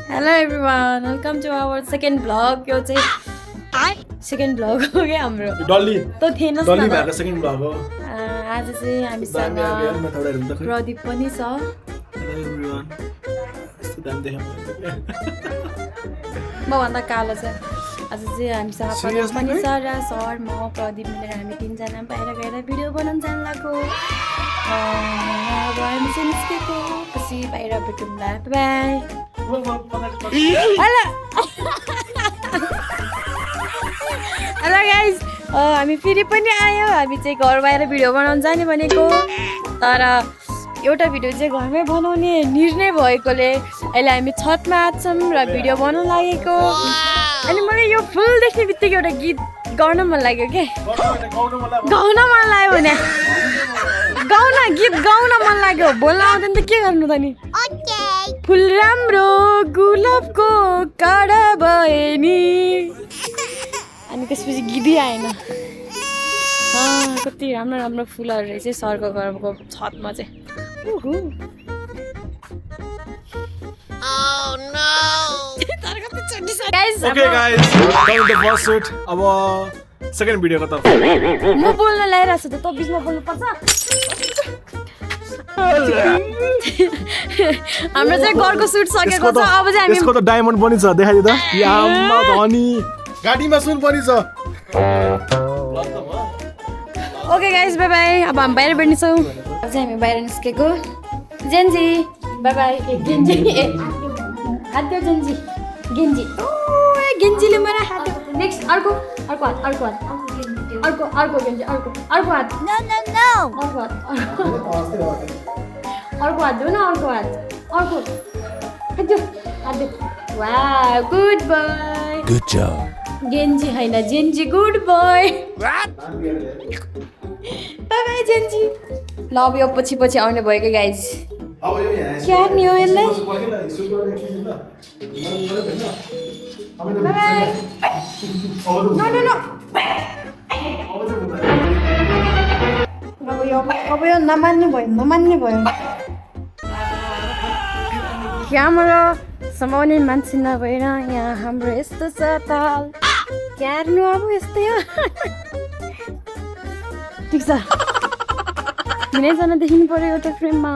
Hello everyone, welcome to our second vlog. यो चाहिँ second vlog हो क्या हाम्रो डल्ली त थिएन डल्ली भएको सेकेन्ड भ्लग हो आज चाहिँ हामीसँग प्रदीप पनि छ मभन्दा कालो छ आज चाहिँ हामीसँग प्रदीप पनि छ र सर म प्रदीप मिलेर हामी तीनजना बाहिर गएर भिडियो बनाउन जान लाग्यो अब हामी चाहिँ निस्केको पछि बाहिर भेटौँला बाई हेलो गाइज हामी फेरि पनि आयो हामी चाहिँ घर बाहिर भिडियो बनाउन जाने भनेको तर एउटा भिडियो चाहिँ घरमै बनाउने निर्णय भएकोले अहिले हामी छतमा आछौँ र भिडियो बनाउन लागेको अनि मलाई यो फुल देख्ने बित्तिकै एउटा गीत गाउन मन लाग्यो के गाउन मन लाग्यो भने गीत गाउन मन लाग्यो बोल्न आउँदैन त के गर्नु त नि फुल राम्रो गुलाबको काँडा भए नि अनि त्यसपछि गीतै आएन कति राम्रो राम्रो फुलहरू रहेछ सरको घरको छतमा चाहिँ अब सेकेन्ड भिडियोको तर्फ म बोल्न लागिरहेको छु त बिचमा बोल्नु पर्छ हाम्रो चाहिँ घरको सुट सकेको छ अब चाहिँ हामी यसको त डायमन्ड पनि छ देखाइदियो त याम्मा धनी गाडीमा सुन पनि छ ओके गाइस बाई बाई अब हामी बाहिर भेट्नेछौँ अब चाहिँ हामी बाहिर निस्केको जेन्जी बाई बाई गेन्जी हात दियो जेन्जी गेन्जी गेन्जीले मलाई हात दियो नेक्स्ट अर्को अर्को हात अर्को हात अर्को अर्को गेन्जी अर्को अर्को हात अर्को हात अर्को हात दियो न अर्को हात अर्को हात दियो वाह गुड बोय गुड जब गेन्जी होइन Gen Z good boy by by Gen Z ल अब यो पछि पछि आउने भयो कि गाइज क्या नि हो यसलाई अब यो नमान्ने भयो क्यामेरा समाउने मान्छे नभएर यहाँ हाम्रो यस्तो छ ताल क्यार्नु अब यस्तै हो ठिक छ तिनैजना देखिनु पर्यो एउटा फ्रेममा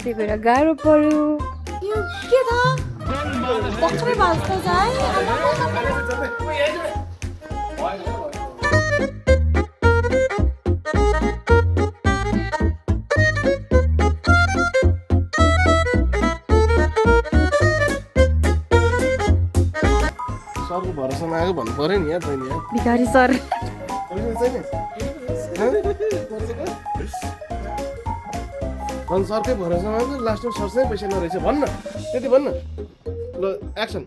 त्यही भएर गाह्रो पर्यो यो के त पक्षमै भाँच्छ যায় सरको भरोसामा आएको भन्नु पर्यो नि यार तैँले यार भिखारी सर अनि सरकै भरोसामा आएको लास्टमा सरसँगै पैसा नरहेछ भन्न त्यति भन्न ल एक्सन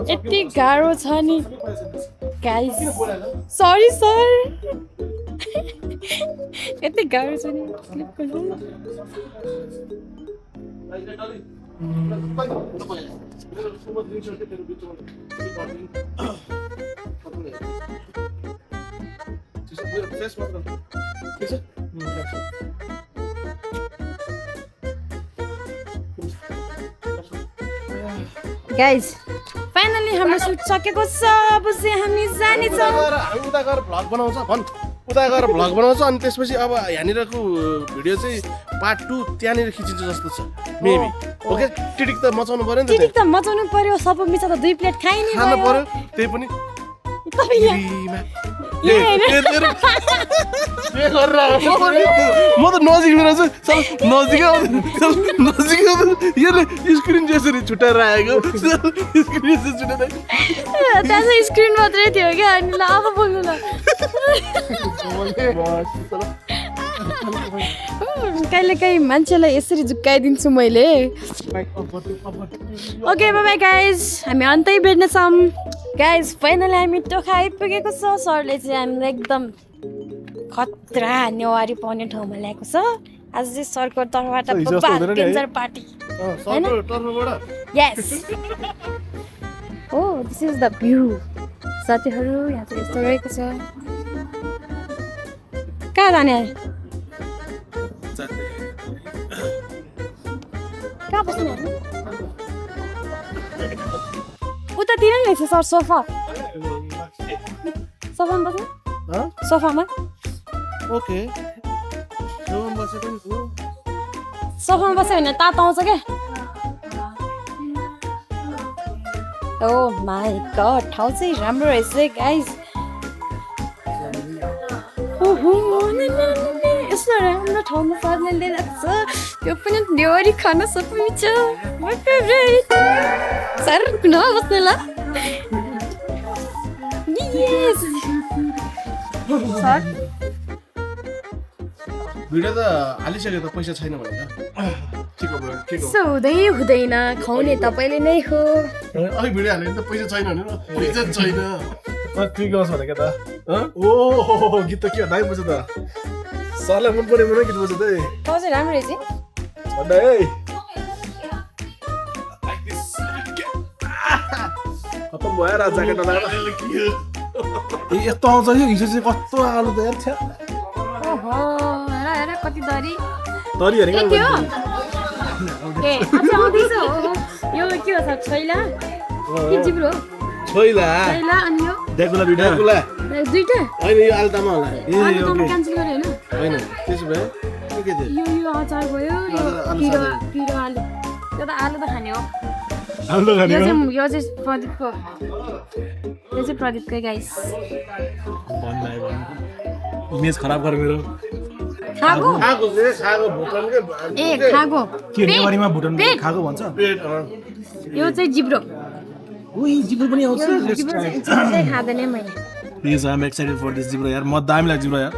यति गाह्रो छ नि गाइस सरी सर यति गाह्रो छ नि क्लिप गर्नु गाइस फाइनली हाम्रो सुट सकेको छ अब चाहिँ हामी जानेछौँ हामी उता गएर भ्लग बनाउँछ भन् उता गएर भ्लग बनाउँछ अनि त्यसपछि अब यहाँनिरको भिडियो चाहिँ पार्ट 2 त्यहाँनिर खिचिन्छ जस्तो छ मेबी ओके टिटिक त मचाउनु पर्यो नि त टिटिक त मचाउनु पर्यो सबै मिसा त 2 प्लेट खाइ नि खानु पर्यो त्यही पनि म त नजिकमा रहेछु नजिकै यसले स्क्रिन यसरी छुट्याएर आएको स्क्रिन यसरी छुट्याएर त्यहाँ चाहिँ स्क्रिन मात्रै थियो क्या अनि ल अब बोल्नु ल कहिलेकाहीँ मान्छेलाई यसरी झुक्काइदिन्छु मैले ओके बाई गाइज हामी अन्तै भेट्नेछौँ गाइज फाइनली हामी टोखा आइपुगेको छ सरले चाहिँ हामीलाई एकदम खतरा नेवारी पाउने ठाउँमा ल्याएको छ आज चाहिँ सरको तर्फबाट डेन्जर पार्टी यस oh this is the view साथीहरू यहाँ चाहिँ यस्तो रहेको छ कहाँ जाने कहाँ बस्ने उतातिर नि रहेछ सर सोफा सोफामा बस्नु सोफामा ओके बसेको नि छु सोफामा बस्यो भने तातो आउँछ क्या ओ माई गड ठाउँ चाहिँ राम्रो रहेछ गाइस यस्तो राम्रो ठाउँमा सर्ने लिएको छ त्यो पनि नेवारी खाना सबै छ माई फेभरेट सर नबस्नु ल यस सर भिडियो त हालिसक्यो त पैसा छैन भनेर ठिक हो ठिक हो यस्तो हुँदैन खुवाउने तपाईँले नै हो अहिले भिडियो हालेर त पैसा छैन भने पैसा छैन ठिक होस् भनेको त ओ गीत त के दाइ बज्यो त सरलाई मन पर्ने मेरो गीत बज्यो त त चाहिँ राम्रो रहेछ भन्दा है खतम भयो यार ज्याकेट लगाएर यस्तो आउँछ यो हिजो चाहिँ कस्तो आलु त यार छ्या ओहो हेर कति दरी तरी हेरेको ए अझै आउँदैछ यो के हो सर छैला के जिब्रो छोइला छैला अनि यो डेकुला दुइटा दुईटा होइन यो आलुतामा होला ए ओके क्यान्सल गरे होइन होइन त्यसो भए के थियो यो अचार भयो यो पिरो आलु त्यो त आलु त खाने हो आलु खाने हो यो चाहिँ प्रदीपको यो चाहिँ प्रदीपकै गाइस भन्दै इमेज खराब गरे मेरो खागो खाएको भुटान ए खागो के नेवारीमा भुटान खाएको भन्छ यो चाहिँ जिब्रो ओइ जिब्रो पनि आउँछ जिब्रो चाहिँ खाँदैन मैले please I am excited for this जिब्रो यार म दामी लाग्छ जिब्रो यार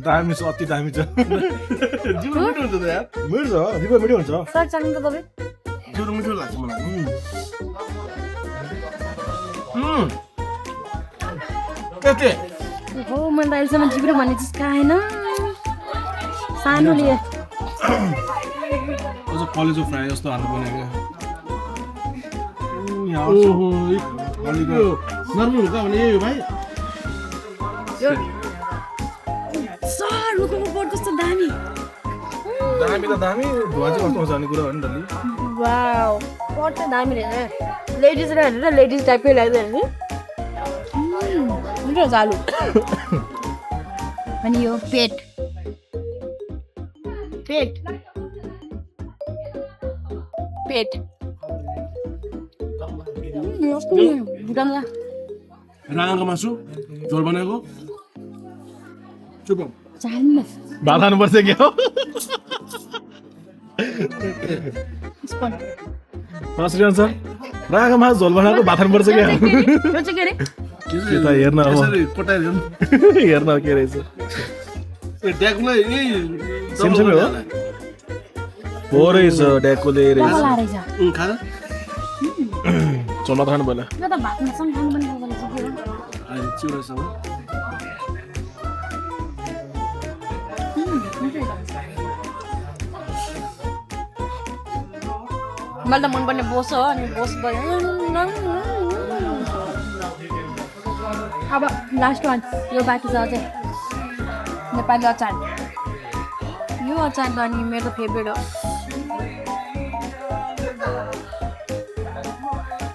दामी छ अति दामी छ जिब्रो मिठो हुन्छ त यार मिठो छ जिब्रो मिठो हुन्छ सर चाख्नु त तपाईँ जिब्रो मिठो लाग्छ मलाई के हो मैले त अहिलेसम्म जिब्रो भन्ने चिज खाएन सानो लिए अझ कलेजो फ्राई जस्तो हाल्नु पर्ने क्या नर्मल हो भने यो भाइ सर रुखको बोर्ड कस्तो दामी दामी त दामी धुवा चाहिँ कस्तो आउँछ भन्ने कुरा हो नि त वाउ बोर्ड चाहिँ दामी रहेछ लेडिजले हेरेर लेडिज टाइपकै लाग्दैन नि मिठो छ आलु अनि यो पेट भुटानमा राँगाको मासु झोल बनाएको चुप चाहन्न भात खानुपर्छ क्या हो श्रीमान सर राँगाको मासु झोल बनाएको भात खानुपर्छ क्या यो चाहिँ के अरे त हेर्न अब कोटाएर हेर्न के रहेछ ड्याकुलाई यही सेमसेमै हो हो रहेछ ड्याकोले रहेछ कमला रहेछ खाँदा चल्ला खानु पहिला यो त भातमा सँग खानु पनि कमला रहेछ के हो चिउरासँग मलाई त मनपर्ने बोस हो अनि बोस भयो अब लास्ट वान यो बाँकी छ अझै नेपाली अचार यो अचार त अनि मेरो त फेभरेट हो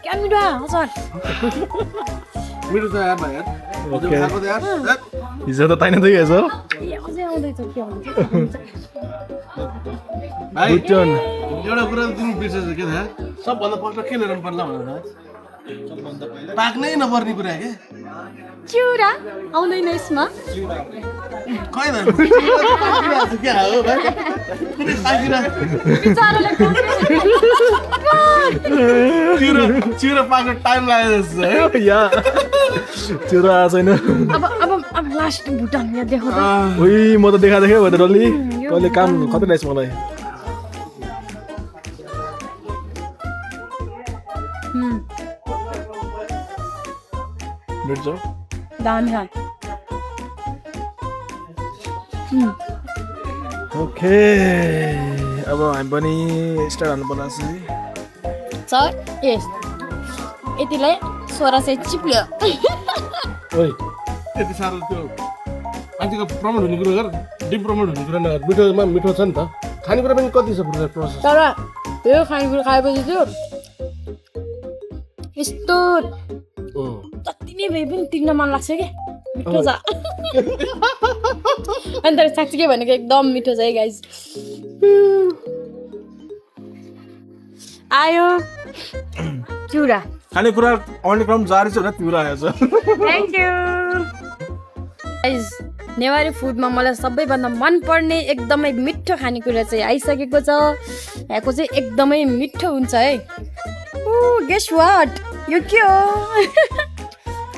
क्या मिठो अचार मिठो छ यार भाइ यार ओके खाएको त यार हिजो त ताइन थियो हिजो ए अझै आउँदैछ के हुन्छ भाइ भुटान एउटा कुरा त तिमी बिर्सेछ के थाहा सबभन्दा फर्स्ट के लिएर पर्ला भनेर पाक्नै नपर्ने कुरा के चिउरा आउँदैन यसमा खै त के हो भाइ कुनै पाकिरहेको बिचाराले चिउरा पाक्न टाइम लागेको जस्तो है या चिउरा आएको छैन अब लास्ट भुटान यहाँ देखाउँदा ओइ म त देखा भयो त डल्ली कहिले काम कतै ल्याइस् मलाई मिर्च दामी छ ओके अब हामी पनि स्टार्ट हाल्नु पर्ला है सर यस यतिलाई 1600 चिप्ल्यो ओइ त्यति साह्रो त्यो मान्छेको प्रमोट हुने कुरो गर डिप्रमोट हुने कुरा नगर मिठोमा मिठो छ नि त खानेकुरा पनि कति छ प्रोसेस तर यो खानेकुरा खाएपछि चाहिँ यस्तो जति नै भए पनि तिर्न मन लाग्छ क्या मिठो छ अनि तर साँच्चीकै भनेको एकदम मिठो छ है गाइज आयो चिउरा खानेकुरा आउने क्रम जारी छ र तिम्रो आएछ थ्याङ्क यू गाइज नेवारी फुडमा मलाई सबैभन्दा मनपर्ने एकदमै मिठो खानेकुरा चाहिँ आइसकेको छ यहाँको चाहिँ एकदमै मिठो हुन्छ है गेस वाट यो के हो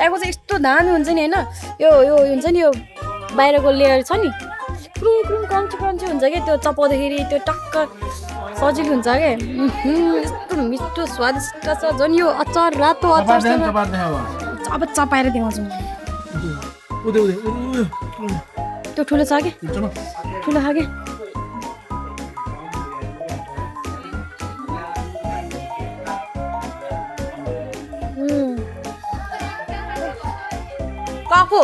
यहाँको चाहिँ यस्तो धान हुन्छ नि होइन यो हुन्छ नि यो बाहिरको लेयर छ नि क्रुङ क्रुङ क्रन्ची क्रन्ची हुन्छ क्या त्यो चपाउँदाखेरि त्यो टक्क सजिलो हुन्छ क्या यस्तो मिठो स्वादिष्ट छ झन् यो अचार रातो अचार अब चपाएर देखाउँछु त्यो ठुलो छ कि ठुलो छ कि काको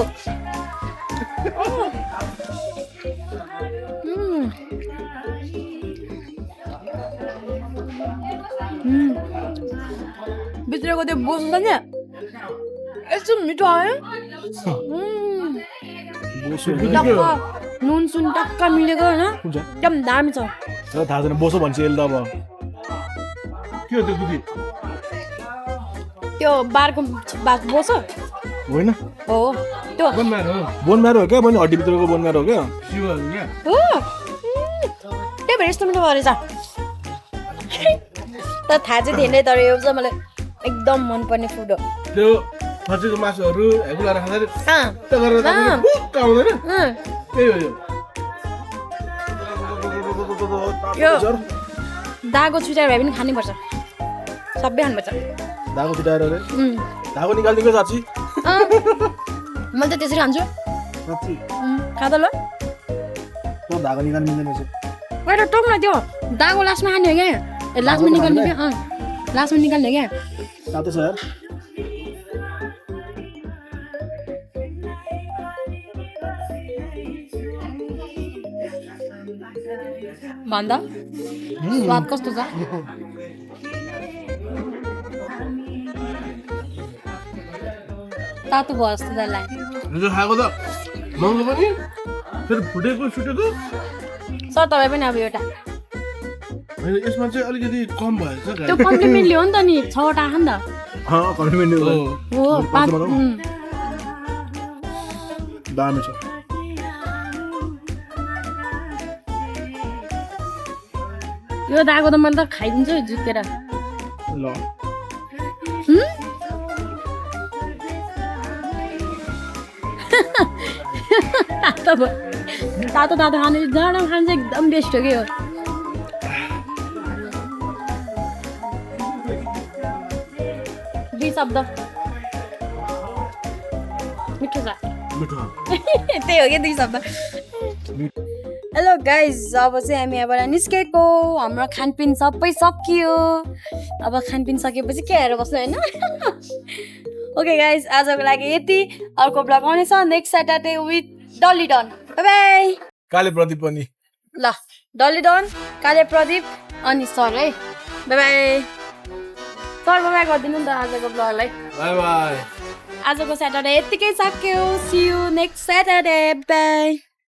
भित्रको त्यो बोस छ नि यस्तो मिठो आयो टक्क नुन सुन टक्क मिलेको होइन एकदम दामी छ थाहा छैन बोसो भन्छ यसले त अब के हो त्यो दुधी त्यो बारको बोस होइन हो त्यो बोनमारो हो क्या बहिनी हड्डीभित्रको बोनमारो हो क्या हो त्यही भएर यस्तो मिठो भएछ तर थाहा चाहिँ थिएन तर यो चाहिँ मलाई एकदम मनपर्ने फुड हो त्यो खसीको मासुहरू हेगुलाएर खाँदाखेरि त्यो गरेर बुक्क आउँदैन त्यही हो यो दागो छुट्याएर भए पनि खानुपर्छ सबै खानुपर्छ धागो छुट्याएर धागो निकालिदिएको साँच्ची मैले त त्यसरी खान्छु खाँदा ल धागो निकाल्नु मिल्दैन गएर टोक न त्यो दागो लास्टमा खाने हो क्या लास्टमा निकाल्ने क्या लास्टमा निकाल्ने क्या तातो छ यार भन्दा स्वाद कस्तो छ तातो भयो जस्तो त लाग्यो हिजो खाएको त महँगो पनि फेरि फुटेको सुटेको सर तपाईँ पनि अब एउटा होइन यसमा चाहिँ अलिकति कम भएछ त्यो कम्प्लिमेन्ट ल्यायो नि त नि 6वटा आएको नि त कम्प्लिमेन्ट हो 5 दामी छ यो दागो त मैले त खाइदिन्छु है झुकेर ल तातो तातो खाने जाडो खानु चाहिँ एकदम बेस्ट हो कि यो दुई शब्द मिठो छ त्यही हो कि दुई शब्द हेलो गाइज अब चाहिँ हामी यहाँबाट निस्केको हाम्रो खानपिन सबै सकियो अब खानपिन सकेपछि के हेरेर बस्नु होइन ओके गाइज आजको लागि यति अर्को ब्लग आउनेछ नेक्स्ट स्याटरडे विथ डली डन बाई बाई काले प्रदीप पनि ल डली डन काले प्रदीप अनि सर है बाई बाई सर बाई गरिदिनु नि त आजको ब्लगलाई बाई बाई आजको स्याटरडे यत्तिकै सक्यो see you next Saturday by